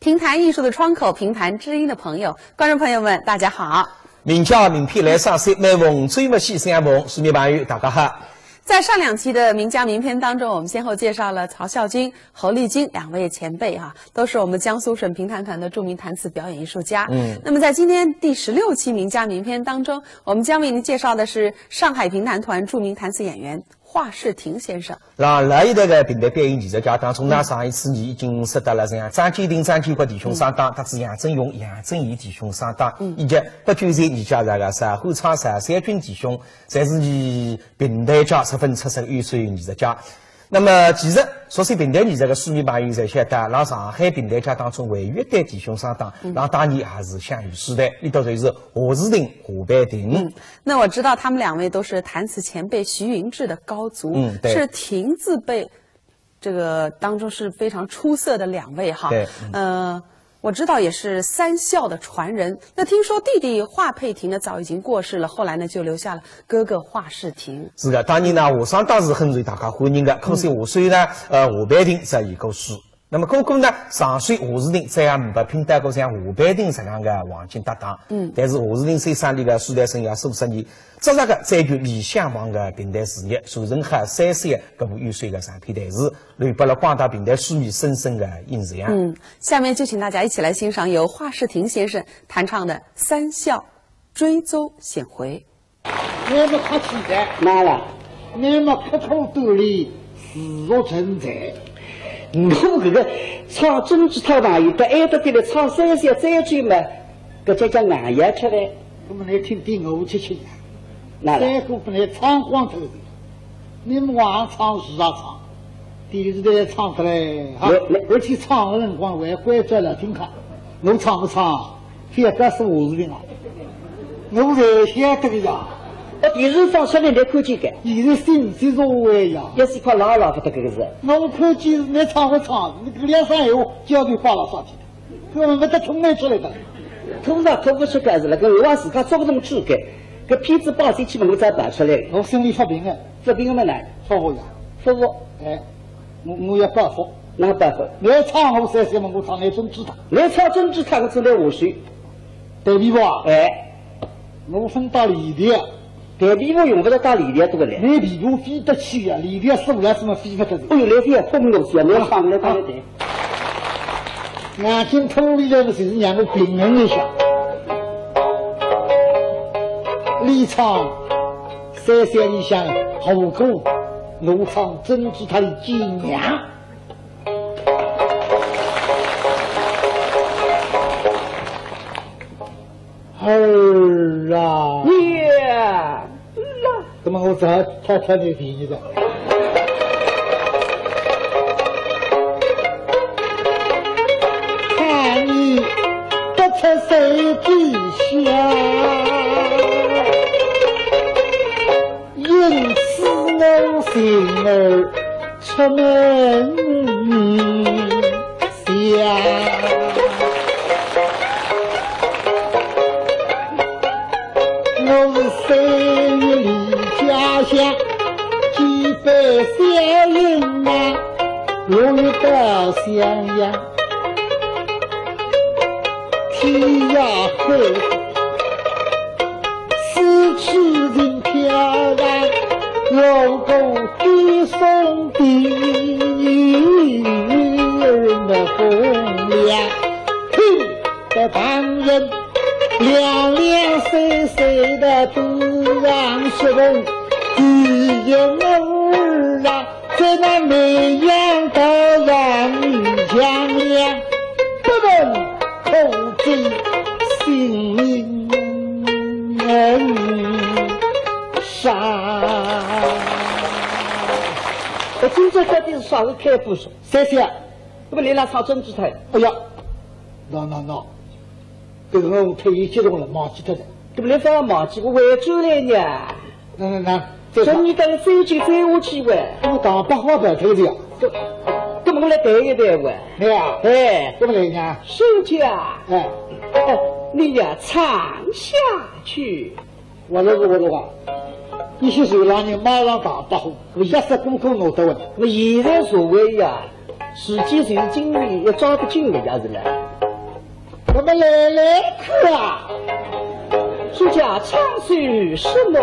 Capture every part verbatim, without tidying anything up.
评弹艺术的窗口，评弹知音的朋友，观众朋友们，大家好。名家名篇来赏析，每逢周末喜相逢，书迷朋友大家好。在上两期的名家名篇当中，我们先后介绍了曹孝金、侯丽金两位前辈哈，都是我们江苏省评弹团的著名弹词表演艺术家。嗯。那么在今天第十六期名家名篇当中，我们将为您介绍的是上海评弹团著名弹词演员华世亭先生。 辣辣现在个评弹表演艺术家当中，㑚上一次呢已经说到了像张鉴庭、张鉴国弟兄双档，搭仔杨振雄、杨振贤弟兄双档，以及八九岁年纪大个啥，侯昌、啥，小军弟兄，侪是呢评弹界十分出色个优秀艺术家。那么其实熟悉评弹艺术个书迷朋友侪晓得，辣上海评弹界当中还有一对弟兄双档，辣当年也是享誉世代，伊搭就是华世亭、华白亭。嗯， 那我知道他们两位都是弹词前辈徐云志的高足，嗯，对。是亭字辈，这个当中是非常出色的两位哈。对，嗯。呃，我知道也是三校的传人。那听说弟弟华佩亭呢早已经过世了，后来呢就留下了哥哥华世亭。是的，当年呢，华双档是很受大家欢迎的，可惜华首呢，呃，华白亭在一个书。 那么哥哥呢，上手华世亭再也没拼到过像华白亭实梗个黄金搭档。嗯。但是华世亭先生俚个书台生涯数十年，扎实个追求理想化个评弹事业，传承好三线搿部优秀个长篇弹词，留拨了广大评弹书迷深深个印象。嗯，下面就请大家一起来欣赏由华世亭先生弹唱的《三校追邈显回》。 那么客气的，哪了？那么刻苦锻炼，自学成才。我搿个唱珍珠塔朋友，到埃搭点来唱三线再追嘛，搿叫叫硬要吃嘞。那么来听听我吃吃呀。哪了？三个本来唱光头的，你们晚上唱时啊唱，电视台唱出来哈，来，来。而且唱的辰光还关照了听看，我唱不唱？ 覅告诉我是病啊，我侪晓得个呀。搿电视放出来，侬看见个？现在信息社会呀。也是快老老勿得搿个是。我看见是侬唱勿唱，侬搿两声闲话，交头摆勒上去的，搿没得通来出来的。通常通勿出个是，辣搿我自家做搿种主个，搿片子摆进去嘛，我再摆出来。我心里发病啊。发病嘛呢？发福呀。发福。哎。 我，我要报复。哪报复？侬唱我三线嘛，我唱侬珍珠塔。侬唱珍珠塔，我真来下水。弹琵琶啊？哎。我分到里调。弹琵琶用勿着到里调多个嘞。侬琵琶飞得起呀，里调是勿来什么飞勿得的。哎哟，来点风东西啊，侬唱来唱来弹。眼睛脱离了，就是让我平衡一下。你唱 三线里向好歌，我唱珍珠塔里金娘。儿啊！娘啦！那么我再唱唱你第一个。 看你不出手之下，因此我心儿出门下。我是三月离家乡，举杯相迎啊， 我欲到襄阳，天涯海角，四处寻漂泊，我个悲伤的女儿那风凉。听得旁人两两声声的都让失望，只有我啊， 在那南阳道上强梁，不问苦追性命杀。哎，今朝到底是啥个开不说？三姐啊，那么你来唱珍珠塔？哎呀，喏喏喏，搿个我太激动了，忘记脱了。搿么你勿要忘记，我回转来呢。 那那那，再唱。说你到了再去再下去喂。我打八号的这个呀。这，这么我来弹一弹喂。哎呀，哎，怎么来呢？沈家。哎。哎，你呀，唱下去。我那个我那个，一些水浪人马上打八号，我一时功夫弄得稳。我现在所谓呀，时间就是精力，要抓得紧的呀，是吧？那么来来看啊，这叫唱首什么？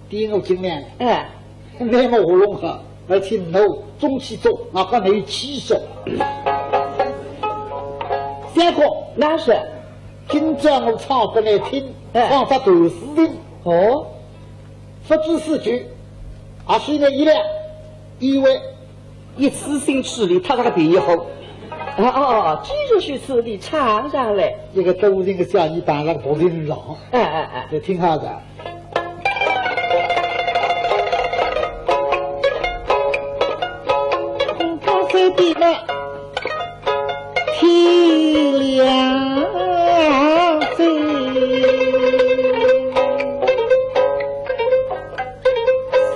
第一个我进来，哎，那么喉咙好，而且我中气足，我还没气势。相公，那是，今朝我唱拨你听，哎，唱啥段事情？哦，不止四句，而是呢一两，因为 一次性处理，他这个便宜好。啊啊啊！既如此，你唱上来。一个多情个小姨打了个薄情郎，哎哎哎，就听好的。他说的嘛，天亮。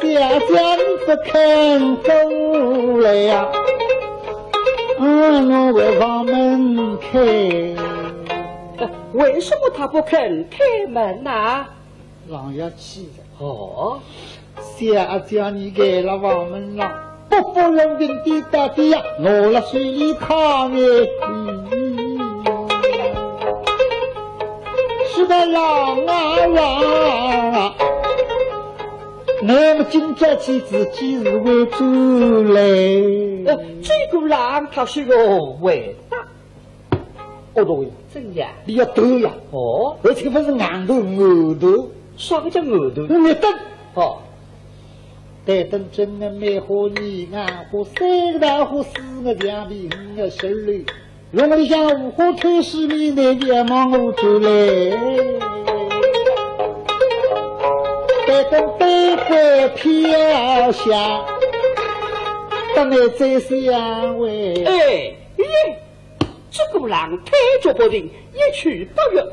小姐你不肯过来呀，啊，我为房门开。为什么他不肯开门呐？郎要气的。哦。小姐你开了房门了，不不容易的大的呀，我了水里看哎。是的，郎啊郎啊。 那么今朝起自己是会转来？呃，这个郎他是个回答。哦，对呀，真的呀？你要对呀。哦，而且不是硬头，硬头。啥个叫硬头？你等。哦，待等真的梅花，你啊，花三个大花，四个墙壁，五个十里。 笼里向五花透水面，难别望我转来。待等灯光飘下，等你再相会。哎，咦，这个郎推着不停，一去不远，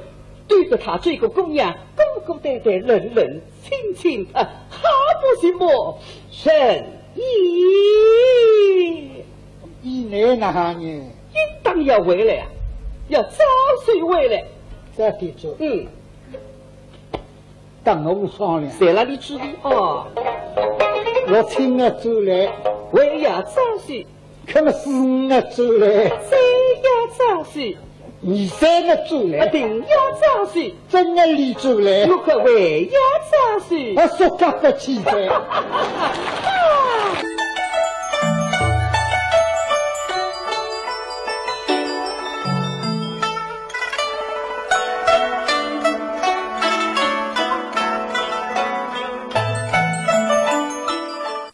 对着他这个姑娘，孤孤单单，冷冷清清，啊，好不寂寞，人意。 以内那哈呢？应当要回来啊，要早些回来。这地主，嗯，当我商量，在哪里之地？哦，我请我转来，还要早些。可么是我转来，再要早些。 你三个转来，一定要早些。真个你转来，我可还要早些。我说个不起哉。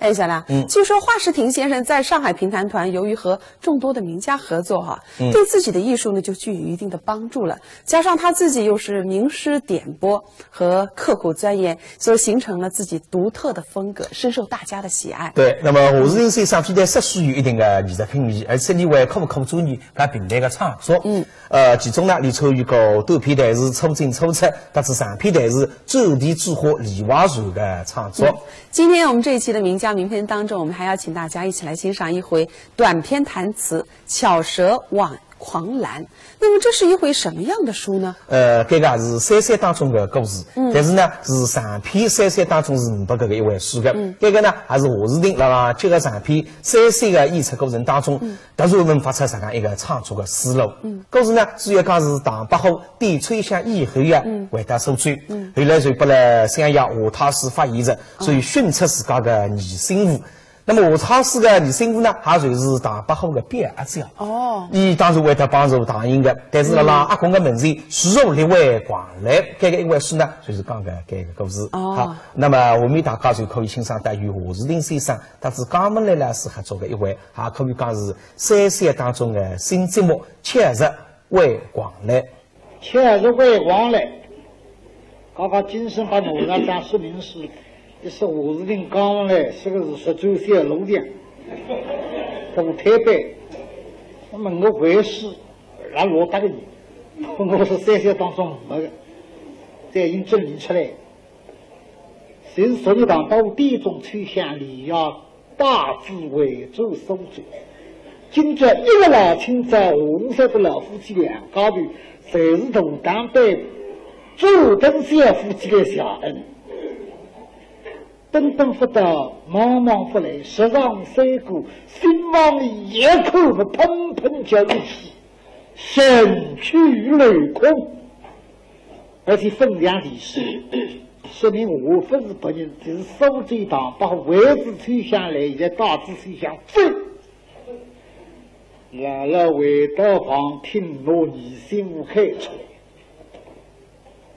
哎，小亮，嗯，据说华世亭先生在上海评弹团，由于和 众多的名家合作哈，嗯，对自己的艺术呢就具有一定的帮助了。加上他自己又是名师点拨和刻苦钻研，所以形成了自己独特的风格，深受大家的喜爱。对，那么华世亭先生非但说书有一定的艺术品味，而且俚还刻苦钻研搿评弹个创作。嗯，呃，其中呢，俚参与过短篇弹词《初进初出》，搭仔长篇弹词《战地之花》《梨花船》的创作。嗯，今天我们这一期的名家名篇当中，我们还要请大家一起来欣赏一回短篇弹词 《巧舌挽狂澜》。那么这是一回什么样的书呢？呃，搿个也是三散当中的故事，嗯，但是呢，是长篇三散当中是呒不搿个一回书的。嗯，搿个呢，也是华世亭辣辣结合长篇三散的演出过程当中，嗯，突然迸发出这样一个创作的思路。嗯，故事呢，主要讲是唐伯虎点秋香以后呀，嗯，回到苏州，嗯，后来就拨了相爷华太师发现着，所以寻出自家的二媳妇。 那么华太师的二媳妇呢，也就是唐伯虎的表阿姐。哦，伊当然会得帮助唐寅的，但是辣辣阿公的门前，是否立为狂澜，搿个一回书呢，就是讲搿个故事。哦，好，那么下面大家就可以欣赏到由华世亭先生搭仔江文来老师合作的一回，也可以讲是三散当中的新节目《巧舌挽狂澜》。 《巧舌挽狂澜》，刚刚金生把我那张说明书，一说华世亭讲来，这个是说周小罗的，大推扳。那么我回书，那罗大个人，我是三散当中没的，再已经整理出来。就是昨日唐伯虎点中秋香梨呀， 带仔回转苏州。今朝一个老清早，华龙山的老夫妻两家头，侪是大当班，做等小夫妻的下人。等等不到，忙忙不来，十上三个，新房里一口不喷喷叫一气。身去楼空，而且分两件事，说明我勿是别人，就是苏州唐伯虎为仔秋香来，现在带仔秋香走。老老回到房，听我二媳妇喊出来。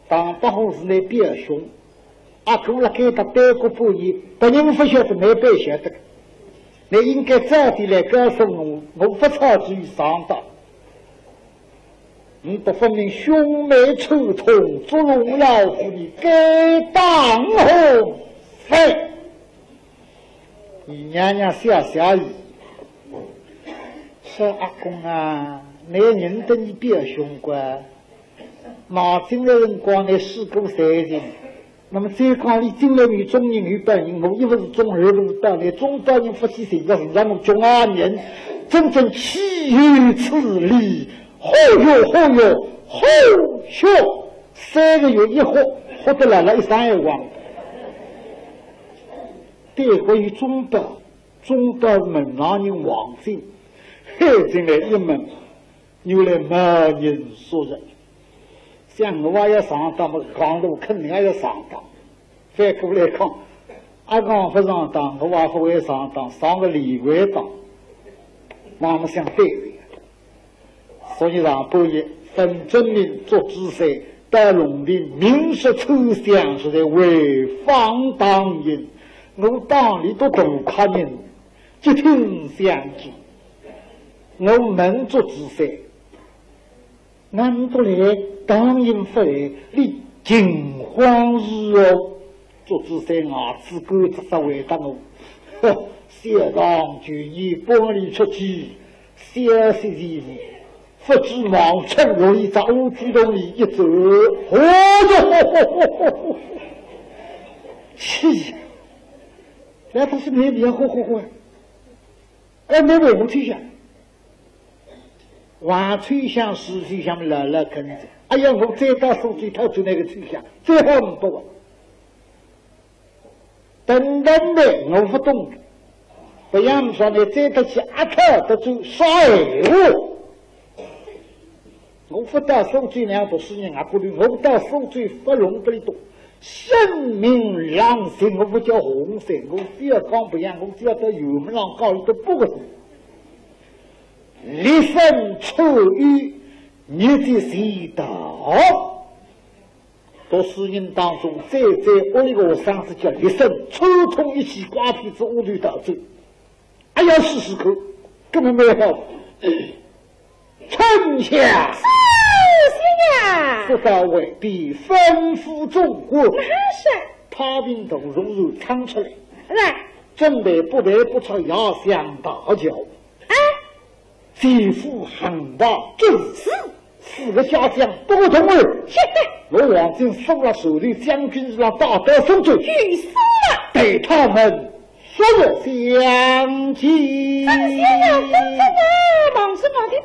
唐伯虎是倷表兄，阿哥辣该搭耽搁半日，别人勿晓得，倷倒晓得。倷应该早点来告诉我，我勿吵嘴上当。倷倒分明兄妹串通，捉弄老夫人，该当何罪？二娘娘笑笑伊，说：“阿公啊，倷认得倷表兄个？ 闹进来辰光，倷试过三斤。那么再讲，俚进来有中人有本人，我一勿是中，二勿是本，倷中本人勿去寻着，寻着我穷阿人，真正岂有此理！”吼哟吼哟吼哟，三个月一吼，吼得来了一身一汪。对过于中本，中本门浪人王进，喊进来一问， 原来没人说人。像我也要上当嘛，讲了我肯定也要上当。反过来讲，阿讲勿上当，我也勿会上当，上个连环当。那么想对的。所以上半夜，分真名捉仔细，到龙庭明说秋香，实在为方当人，我当俚笃大客人， 即听相见，我问捉仔细，倷笃来当人勿来，俚惊慌如何？捉仔细牙齿关节只回答我，呵，小唐就义半里出去，消息传，勿知望春落里只乌鸡洞里一走，哦哟，气呀！难道是倷面红火火啊？ 哎，倷为我秋香，王秋香是秋香老老跟着。哎呀，我再到苏州讨转倷个秋香，再好呒不啊。等等的，我勿懂。勿要说倷再得去阿讨得转啥闲话。 我勿到苏州两读书人，我勿懂，我到苏州勿弄得俚笃，声名狼藉，我勿叫洪三，我只要讲勿一样，我只要到衙门浪告俚笃勿个事。厉声掣雨，日节前到。读书人当中最最恶劣个学生子叫厉声，串通一气，拐骗仔丫头逃走。 哎呀，试试看，搿么蛮好。春香，是，是呀。说到外边吩咐总管，那是。太平图书馆唱出来，来。准备不备不出压箱大轿。哎。 前赴横道之事，四个家将不可动摇。是的。我王进手拉手里将军让大刀送走，去死了。待他们说我相见。这个先生真正的忙是忙的，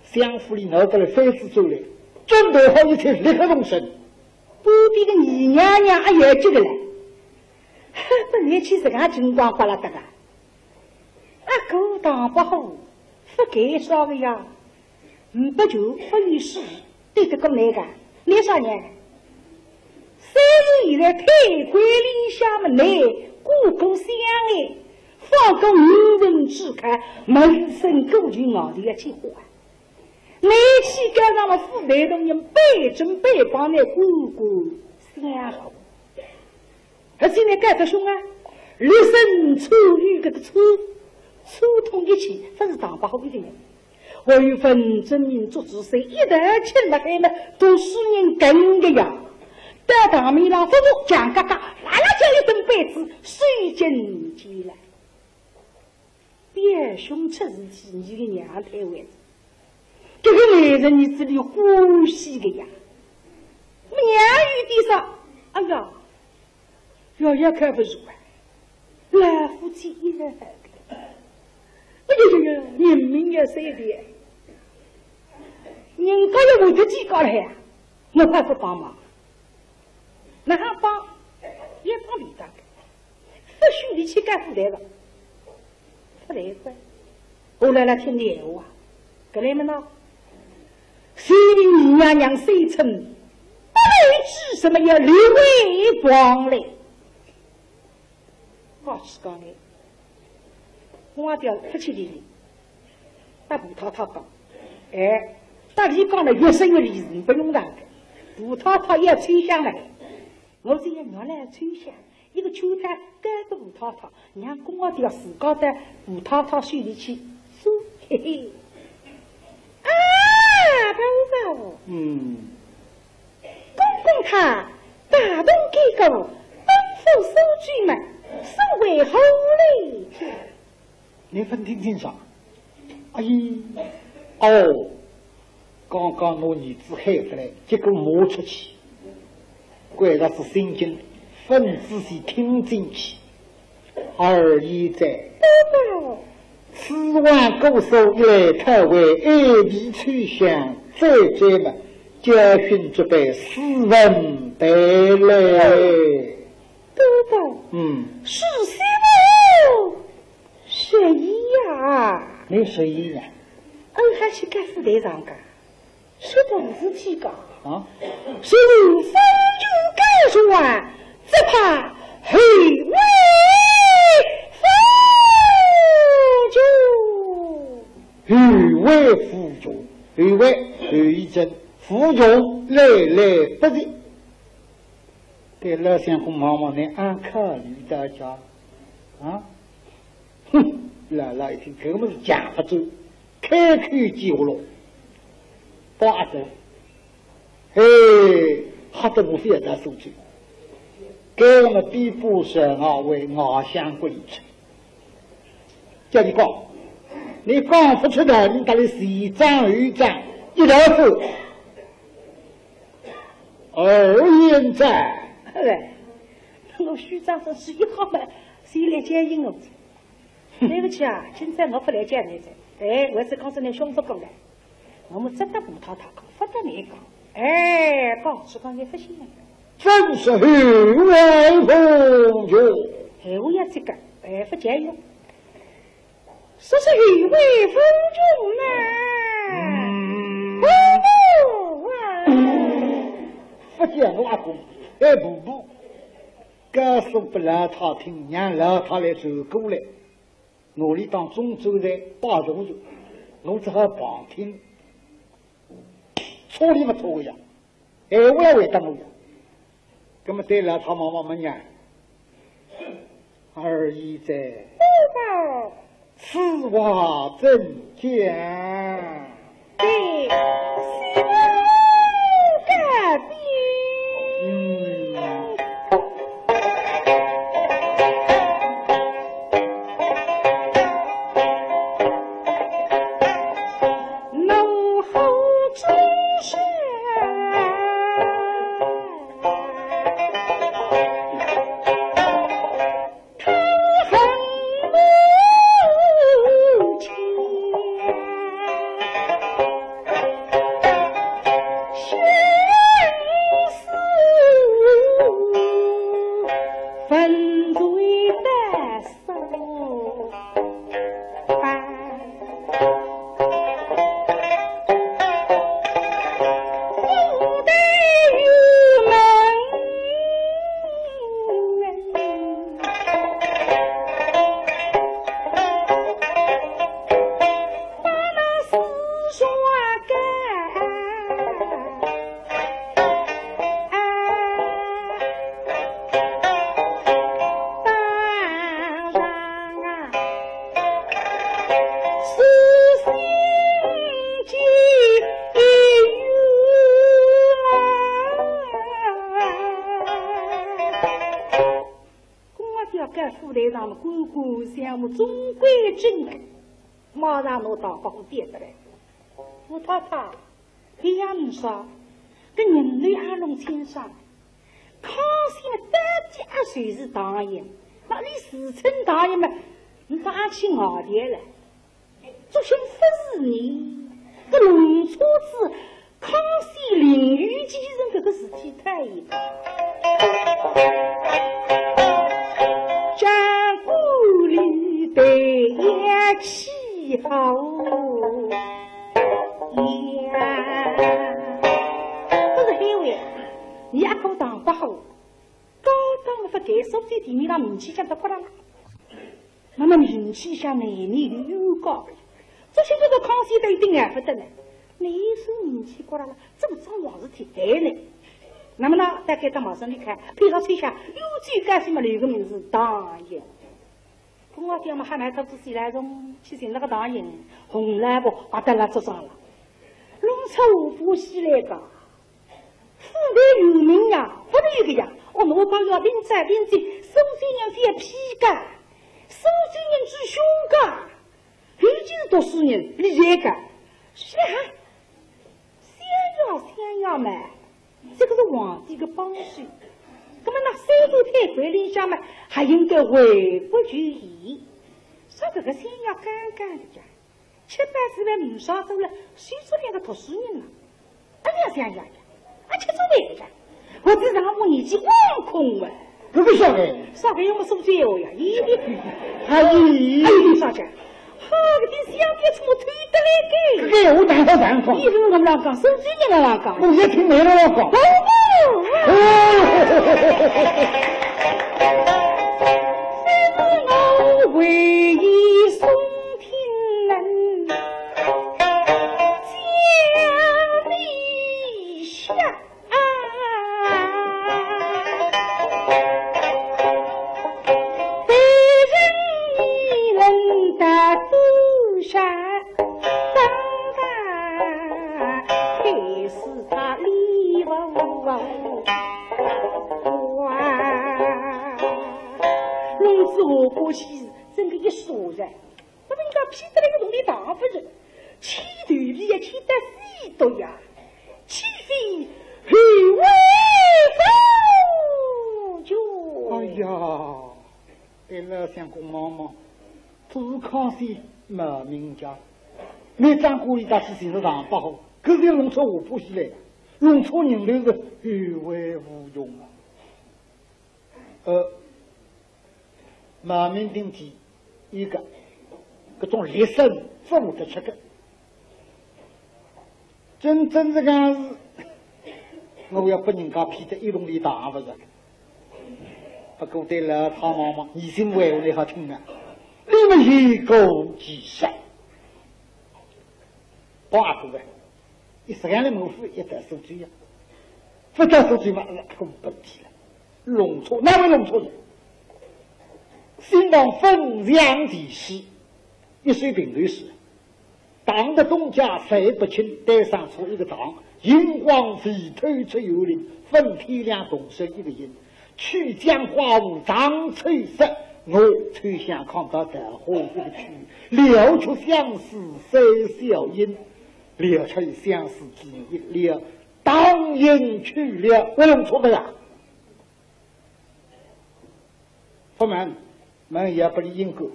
相府里拿得了妃子走来，准备好一切，立刻动身。旁边个二娘娘也急个了，本来去自家情况刮拉搭个。 阿哥唐伯虎，勿该说个呀，呒不就勿有事，对得过倷个，倷啥呢？虽然现在太官里向么倷过过相哎，放过五文之开，门生过去外头要去花。倷去干啥么？府台大人背正背帮倷过过相好。 而且呢，搿个凶啊，厉声掣雨搿个掣，掣通一气，勿是唐伯虎一个人。还有文正明捉仔细，一道请了海么，读书人跟个呀。到堂面浪，服服讲嘎嘎，啦啦叫一顿板子，水晶起来。 表兄出事体，倷个娘胎位子，搿个男人倷是欢喜个呀。娘有点啥？哎呀，爷爷看勿住啊，老夫妻一人好个。哎呀呀呀，人命要三条，人家要活得几高了呀？我还勿帮忙。 哪哈帮？也帮勿到个，勿许倷去干副台个，勿来个。我来了听你闲话，搿来么呢？谁令你娘娘宣称，不为知什么要留为王嘞？我去讲嘞，我要不去理你，搭吴太太讲，哎，搭伊讲了越说越离谱，不用讲的。吴太太也吹响了，我是也原来吹响。 一个秋天，该个吴太太，让公阿爹自家带吴太太手里去做，嘿嘿。啊，大丈夫，嗯。公公他大动干戈，奔赴苏州嘛，所为何嘞？ 你勿听清爽？哎，哦，刚刚拿儿子喊出来，结果骂出去，关照是心经，勿仔细听进去。二爷在，此番姑苏一来，他为爱弟秋香，再者嘛，教训这般斯文败类。嗯。是什么？ 十一呀。你十一呀？俺还去干副队长个，是同事去个。啊？是你方军干说啊，只怕后为夫君。后为夫君，后为后一阵，夫君来来不及。 对老相公望望，你阿考虑到家啊？哼，老老一听，搿个物事讲勿准，开口即下落，八折。嘿，吓得我覅到苏州，搿么比不上啊，为外乡鬼子。叫你讲，你讲勿出道理，搭伊前账后账一道走。 二爷在。哎，我许长生是一好嘛，谁来接应我？对不起啊，今朝我勿来接你的。哎，我是讲是你凶不过来，我们只得吴太太讲，勿得你讲。哎，讲是讲你勿信啊。真是后为夫君。哎，我也这个，哎，勿见用。 说是后为夫君呐，嗯。婆婆啊。勿见我阿公，哎，婆婆，告诉拨老太听，让老太来走过来，我里当中走在摆动作，我只好旁听，错里勿错个呀。 哎，我也会当呀。那么对老太妈妈问呀，二爷在，此话怎讲？对，是我个病。嗯。 怒火中烧，他恨母亲，相思分对难舍。 公阿爹搿副台上么，官官相护，总归真个，马上拿大伯虎点得来。吴太太， 别样你说，搿人头也弄清爽，康熙么到底也就是大爷，那伊自称大爷么，你当然去外头了。作兴勿是你，搿弄错仔康熙临御继承搿个事体太严重。张国立对也起好呀。搿是海外，你阿哥唐伯虎，刚刚勿该苏州地面上名气响得过来了。那么名气响难免有冤家，这些这个康熙都一定爱勿得呢。你是名气过来了，这么桩坏事体来呢？那么呢，大概到马上离开，配合吹响，有最高兴嘛，留个名字唐寅。 公阿爹嘛，还蛮早仔起来，从去寻那个唐寅，红来不，阿得来做啥了？弄出五步西来个，府台有名呀，不得有个呀，哦，我倒要领着领着，苏州人最皮个，苏州人最凶个，尤其是读书人，厉害个，是啊。 想要想要嘛，这个是皇帝个帮手，那么那三座太馆里向嘛，还应该回国求医，说这个想要干干的呀，七八十万名上走了，谁出两个读书人啊？哎呀，想要呀，啊，吃做饭的呀，我只让我年纪光空啊。 搿个小孩，小孩用个苏州闲话呀，咦，阿姨，哎，啥子？哈，搿点小孩子么推得来个。搿个闲话哪能讲法？伊是我们讲，苏州人来讲。我也听没人讲。哦，哦。哦。这是我唯一松听人家里下。 啊，被人一冷打住下，当然害死他李文华。弄死我过去是真个一说人。 搿么人家骗得来个铜钿大勿是，气头皮也气得死多呀，气飞后尾不就。哎呀，对了，相公妈妈，这是康熙没名家，你张姑里大去寻着唐伯虎，可是弄出五步西来，弄出人头是后尾无穷啊。 呃，马明定体一个，搿种力声做得出个。真正是讲是，我要拨人家骗得一弄里打勿着。不过对了，他妈妈，你心为何你好听啊？你们一个几十，八个人。 一时间来没事，一到苏州呀，不到苏州嘛，那可不提了。弄错，哪位弄错呢？新浪分两地势，一水平头势，唐的东家谁不清，带上错一个唐，银光飞推出幽灵，分天亮动身一个影。 曲江花无长吹色，我吹响看到桃花一个曲，了却相思三小音，了却相思之音一个了，当音去了，我弄错个呀。出门，门也不理应过，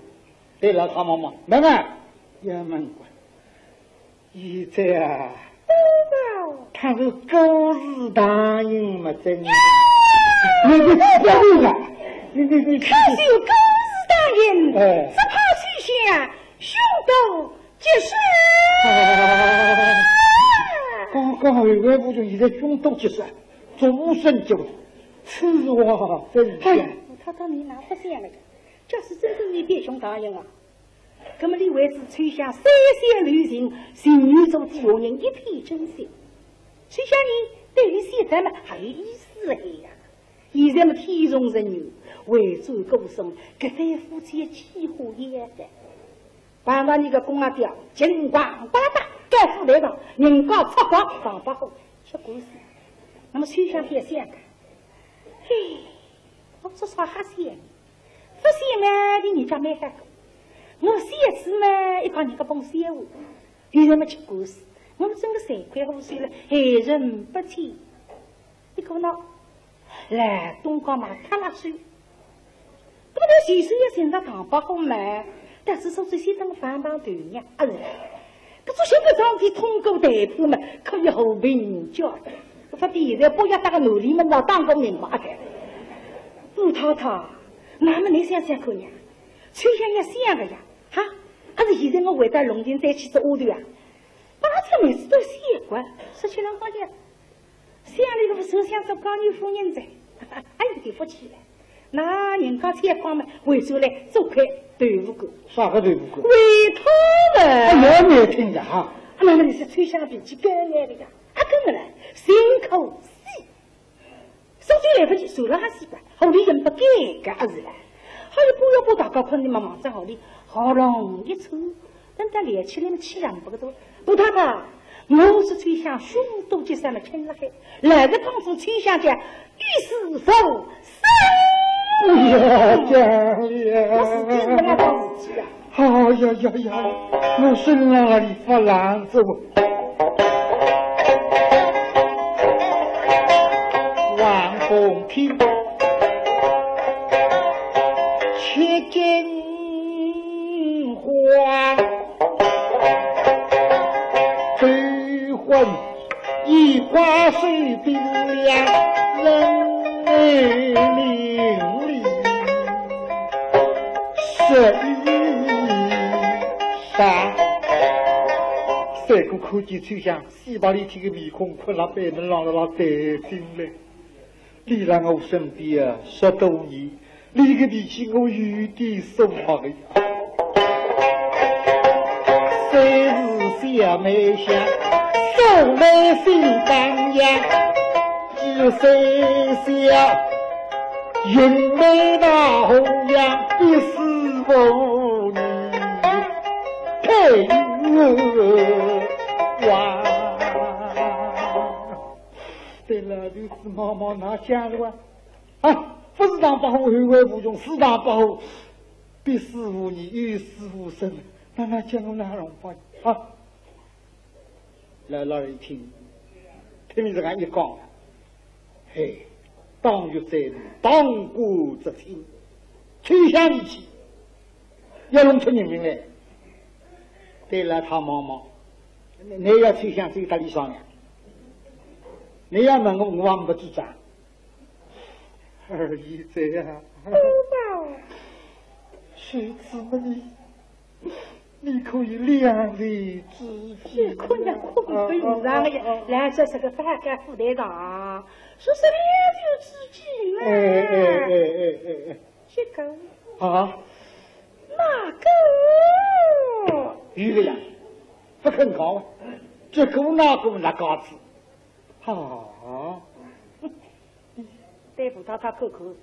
对了，他妈妈，门啊，也门关。 现在啊，他是狗日大人嘛，真的。你你不要啊，你你你，他是狗日大人，哎。只怕秋香凶多吉少。啊，刚刚后官不就现在凶多吉少，众生就此话怎讲？哎，他到你哪不想了？假使真正你变凶大人啊， 那么你为此秋香三生留情，情愿做底下人一片真心。秋香呢，对于现在嘛，还有意思了呀。现在嘛，天助人有，回转过身，搿对夫妻几化也的。碰到你个公阿爹，金光大大，该副来上，人家出高，上八虎，吃官司。那么秋香也想个，嘿，我这啥好想呢？ 不想嘛，你人家蛮好个。我小时嘛，一帮人家帮小我，现在嘛吃官司，我真个罪魁祸首了，害人不浅。你看喏，来东家嘛，他那手，那么他随手也寻着唐伯虎嘛，但是说这些当反帮头呢，啊是。 搿种小个桩事体通过谈判嘛，可以和平解决。勿比现在不要打个奴隶们了，打个明白的。五太太，那么你想想看呀，秋香也想个呀，哈，啊，阿是现在我回到龙井再去做丫头啊？把这名字都写过，说起来好像，想里个不是想做高级夫人哉，哎，有点福气了。那人家采访嘛，回转来做块豆腐干。啥个豆腐干？回头了。哎呀，难听的哈。啊，那么你是秋香脾气更来的呀？啊，跟了，辛苦死。 手就来不及，手了还是吧，好里人不给个儿子了。还有不要不大家看你妈妈在好里喉咙一抽，等到连起来么气也不个多。不大家，我是秋香胸都结上了青了黑，来个当中秋香讲，与师父生。哎呀，讲了。我是听人家讲事体啊。 哎呀呀呀，我身浪里发冷子哦。王凤听，切金花，追魂 一挂水兵呀，人来淋漓，十一杀。三个看见秋香，死白里天个面孔，困了背门浪了，拉带进来。 你辣我身边啊，十多年，你个脾气我有点数目个呀。虽是小妹香，素来心当阳，只虽小，云妹大红娘，必是无你配我啊。 对了，就是妈妈那讲的啊，啊，不是唐伯虎后患无穷，是唐伯虎必死无疑，有死无生。那那讲我哪能办啊？老老一听，听你这样一讲，嘿，当局者迷，当官者清，秋香义气，要弄出人命来。对了，他妈妈，你要秋香这个道理上呀？ 你要问我，我也没主张。二爷这样，宝宝，谁知么你，你可以两全之计。你看人家可不平常的呀，啊，啊，啊，啊。来，这是个反感副队长，说是两全之计嘛。哎，哎，哎，哎，哎，哎。这个，啊？那个？有的呀，不肯讲啊，这个那个那个子。 啊。对葡萄糖口口，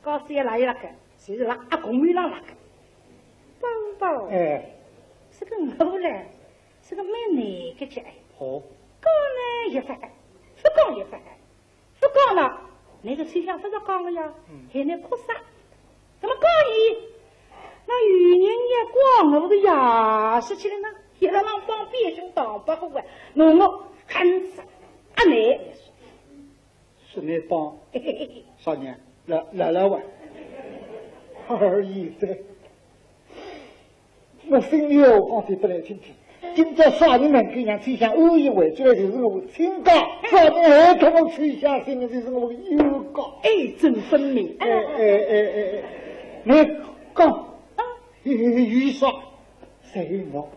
告诉伊拉伊拉个，就是拉阿公伊拉拉个。宝宝，哎。是个我嘞，是个蛮难个姐。哦。讲呢也不好，不讲也不好，不讲呢，那个秋香不是讲个呀，嗯。还能哭啥？那么讲伊，那有人也讲我个呀，说起来呢，伊拉让帮边上打不过啊，那我很死。 啊，你是你帮啥人？来来来哇！二爷哉，我心里有话对不来听听。今朝啥人能够让秋香安逸回转来，就是我亲家；啥人害得我秋香性命，就是我冤家。爱憎分明。哎哎哎哎哎，你讲，啊。有啥？ 谁我？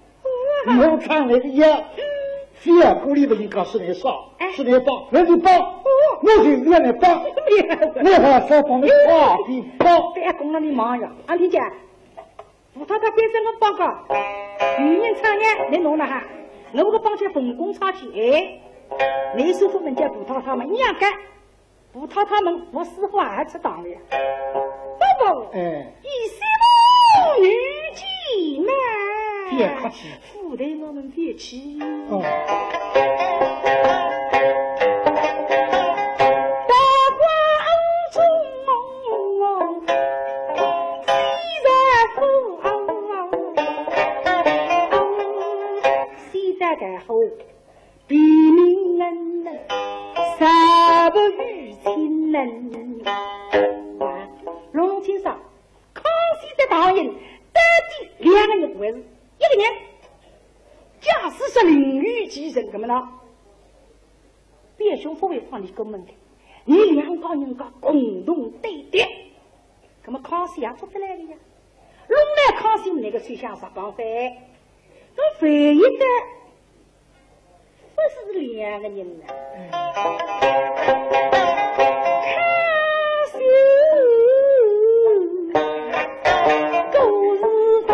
我唱那个呀，小姑里不应该是你说，哎。是你帮，那你帮，哦。我就是让你帮，你还是帮你帮，你帮。对，公了你忙呀，啊，你讲，葡萄糖变成个报告，有人唱呢，你弄了哈，我个帮些文工唱去，哎，你说不能叫葡萄糖嘛，一样干。 葡萄糖么，我师傅也吃糖了呀。宝宝，哎。一些母女姐妹，别客气。夫人我们别去。哦。大官中，喜在福，喜在大福。 比名人，啥不如亲人。啊，弄清爽，康熙的大人到底两个人还是一个人？假使说另有其人，那么呢？表兄不会放你过门的，你两个人家共同对敌，那么康熙也做得来的呀。弄来康熙那个首相啥讲法？搿万一个勿是两个人呢？康熙，搿是大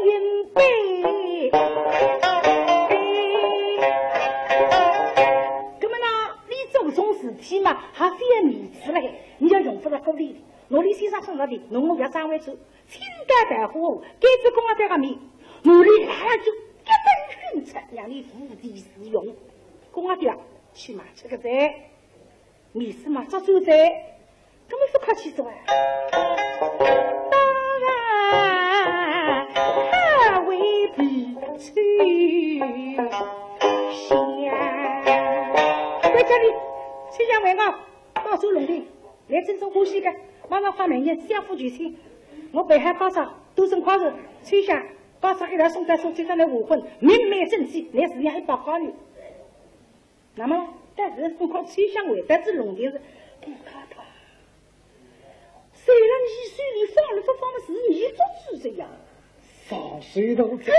应该。搿么呢，你做搿种事体嘛，还是要面子嘞，你要用勿着顾虑的。我李先生送了的，侬我覅争为主。 清高大夫，该只公阿爹个面，奴里拉拉就一顿训斥，让你无地自容。公阿爹去嘛，吃个罪，面子嘛，做做罪，根本不客气做啊。当然，他未必去想。在这里，去想为我。 到处弄的，来这种欢喜个，马上发媒人相府求亲。我备好嫁妆，都是快手，秋香，嫁妆一道送到手，就让来完婚，明媒正娶，来自家一把好女。那么，但是送快秋香回到这弄的是，不看他。虽然你手里放了不放的是你做主这样。 上水头可是，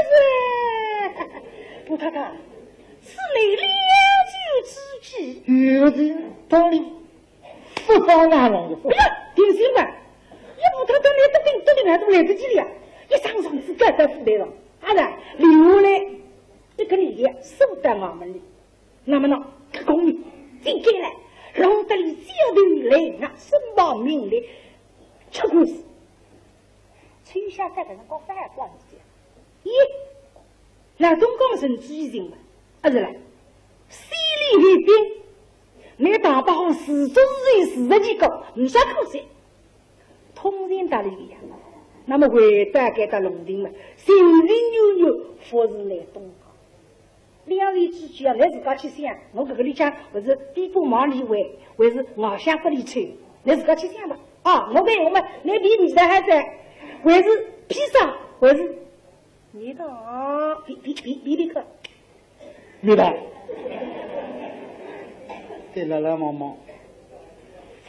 不太太，是你良久之计。有的道理，不放哪弄的。哎呀，定心吧，一不太太，你的病都没来都来得及了呀，一张状子盖在府台上，啊，留下来一个礼也收到衙门里。 那么呢，这功名进给了，弄得你小头来啊，身亡名裂，吃官司。秋香在搿辰光反而光是讲，咦，老东讲人之情嘛，啊是啦，势利有柄，那大把事做事有事实结果，没啥可惜。通情达理的呀。那么回到该搭弄堂嘛，情情扭扭，服侍那东家。 两位之间啊，来自家去想，我搿个里向，还是地方忙里为，还是外向不里去，来自家去想吧。啊，我们我们那比你的还在，还是披萨，还是你的啊，比比比比比克。你的，对了，来望望，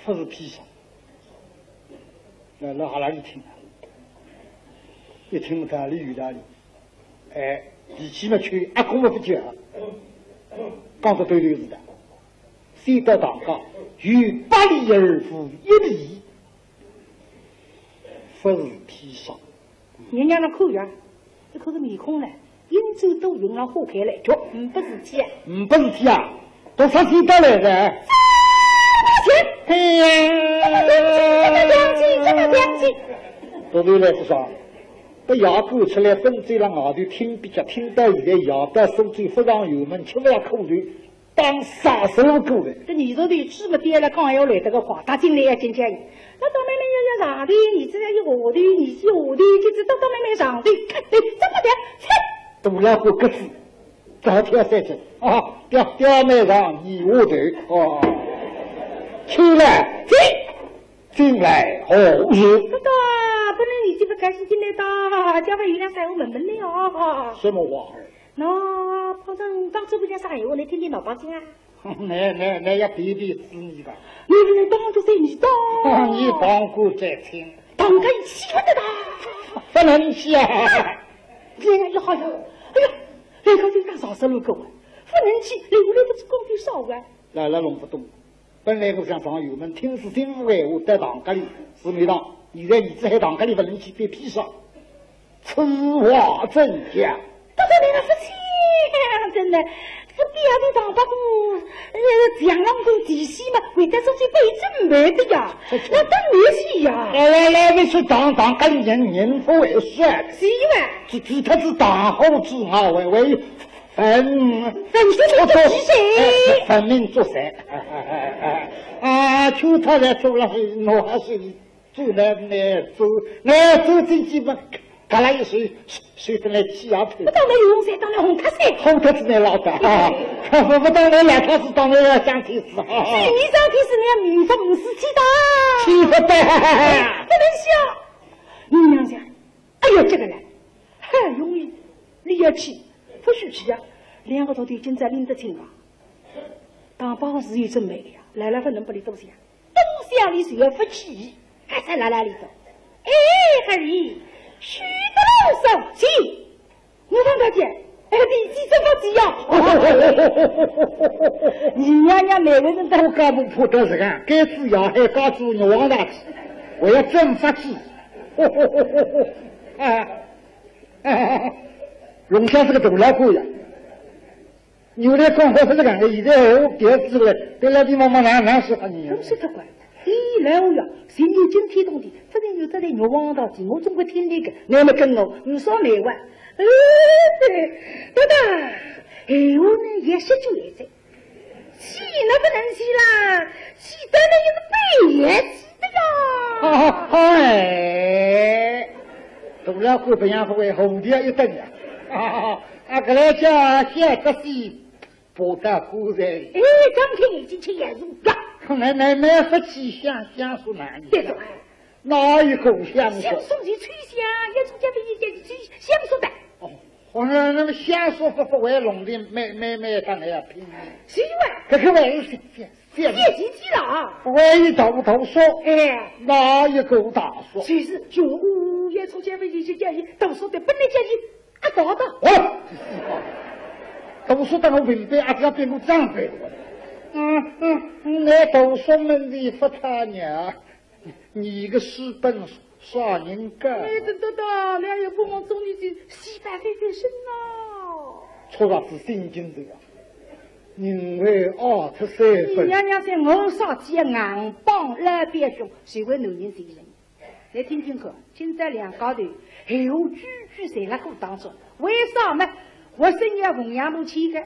不是披萨。 老老哈拉一听，一听道理有道理。哎，脾气嘛，去阿公嘛不讲，讲得对头是的。先到堂家，有百里而无一利，不是砒霜。人家那看呀，这可是面孔呢， 因为都云浪花开来，就嗯，不是天。嗯，不是天啊，都啥天到来的？哎呀，这个良心，这个良心。都对来是啥？不要赶出来，奔走了外头听比较，听到现在夜到苏州不上油门，吃不了苦头，当啥时候过的？这你说的这么点了，刚要来这个话，他进来要进去。那到妹妹要要上的，你这要一下的，你一下的，就是到到妹妹上的，哎，这么点，切。 大老虎咯吱，再跳三只，啊，表表妹上一下头，哦，起来，进，进来，哦，是。不到，不能你这个开始进来的，叫我有点三五门门的哦。什么话儿？那，不然当初不讲啥闲话，你听听老百姓啊。那，那，那要比比子你吧。你，你当初在你当。你帮过这亲。当个一气不得的。不能去啊。 人家一好呀，哎呀，来个人家上十六个啊，不能去，留下来不知工费少啊。老老弄不懂，本来我想上油门，听是听是闲话，到堂家里是没当，现在儿子还堂家里不能去，被砒霜，此话怎讲？不得了，不行，真的，这表弟堂伯公，呃，讲了我地气嘛，为得出去被准备的呀。 那当然是呀。来来来，你去堂堂个人人不为事，是吧？只只他是堂后之后，为为分分是这个是谁？哎，分明做谁？哎哎哎哎，啊，就他来做了，我还是做来来做，来做进去嘛。 搿拉一水，水得来气也透。不当然有用噻，当然红卡噻。红卡子来老大啊，不不当然来，他是当然要讲天子啊。是你讲天子，你要明白五十七的。气不得。不能笑。你娘想，哎呀，这个人，很容易，你要气，不许气啊。两个头头今朝拎得清啊。大帮是有准备的呀，来了不能不里多想。 东乡里是要不起，还在那那里头。哎，哈里，许得了少爷，我问大姐，哎，你几只发髻呀？你娘娘哪位人的？我干部怕得实梗，该子要害，该子玉皇大帝，我要真发髻。啊，啊，龙虾是个大老虎呀。 原来讲好是这样的，现在我别子了，对那地方嘛，哪，哪是啊你？我说这个，咦，来哦呀，谁有今天动的，这人有这人玉皇大帝，我总归听那个，那么跟我，你说没完。呃，对，对的，哎呦，那也是绝哉，气那不能气啦，气得那也是被也气的呀。哎，大老虎不要不会红的一顿呀。啊，搿来叫谢德喜。 跑到棺材里。哎，张天已经吃眼熟呀。看来奶奶夫妻相，相熟男女。对的。哪一个相熟？相熟就吹响，也出家的一家就相熟的。哦，好了，那么相熟不，不为龙的，妹，妹妹当然要拼命。是啊。搿个还是谢，谢，谢谢谢了啊。不为一头头说，哎。哪一个大叔？就是，就，也出家的一家，大叔的，本来家里 啊，搞的。哦，读书当我文辈，啊，不要变成长辈了。嗯，嗯，嗯，那读书门的不他娘，你个书本啥人教？哎，真的的，那也不忘中你的西北飞飞身呐。戳着是心经的呀，因为二十三分。你娘娘在我上街硬帮老表兄，谁会男人谁人？ 来听听看，今朝两家头闲话句句侪辣过当中。为啥呢？我生日奉养母亲个，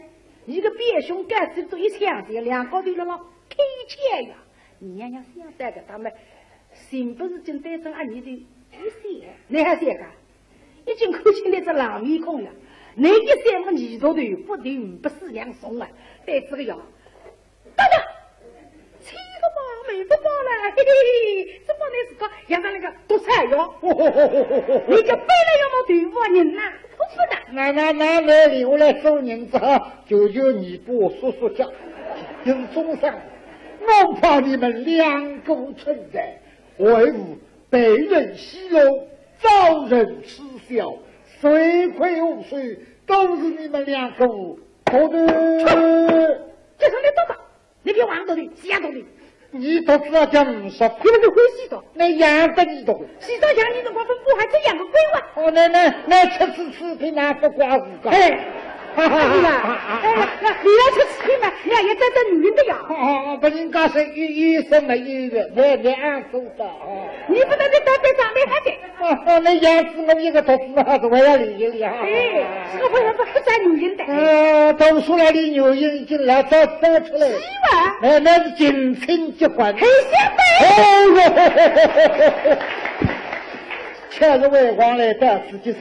一个表兄干子都一腔子，两家头辣辣开腔呀。你娘娘想到搿搭么，心不是真单纯啊，你就一些，你还想个？已经看清那只冷面孔了，那一三么二头头，不头不四两松啊，对这个呀。 等等，千个吧，没不吧了，嘿嘿嘿，这把你自家养成那个独裁哟。你个本来要么对付人呐，不是的。那，那，那，那你我来做人子哈，求求你把我说说讲，有中上，我怕你们两个存在，为父被人戏弄，遭人耻笑，罪魁祸首都是你们两个。 好的。就是你懂吧？你别往头里，想头里。你独子啊，讲唔说。你们是欢喜的。那养得你懂。洗澡养你辰光，吩咐还这样个规划。哦，那，那，那吃吃吃，平常不挂自家。哎，哎呀，哎呀，那你要吃吃嘛，你也要带带女人的呀。哦，哦，哦，不应该是医，医生的医院，那，那样做的哦。你不能再带带长辈还得。 哦，哦，那养子我一个独子嘛，还是我要理一理啊。哎，这个我也不，不占女人的。呃，读书来的女人已经来找，找出来了。是吗？哎，那是近亲结婚。很像的。哦哟，确实为王来到此结束。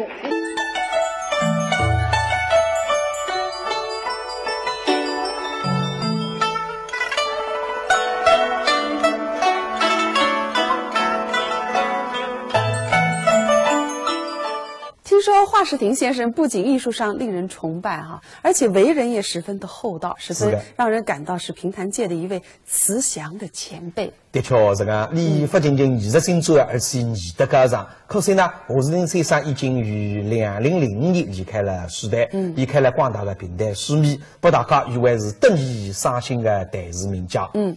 听说华士亭先生不仅艺术上令人崇拜哈，而且为人也十分的厚道，十分，是的，让人感到是评弹界的一位慈祥的前辈。的确，是个，伊勿仅仅艺术性高，而且艺德高尚。可惜呢，华士亭先生已经于两零零五年离开了世界，嗯，离开了广大的评弹世面，拨大家誉为是得意伤心的弹词名家。嗯。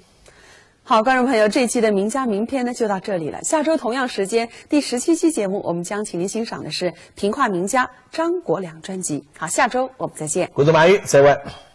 好，观众朋友，这期的名家名篇呢，就到这里了。下周同样时间，第十七期节目，我们将请您欣赏的是评话名家张国梁专辑。好，下周我们再见。观众朋友，再会。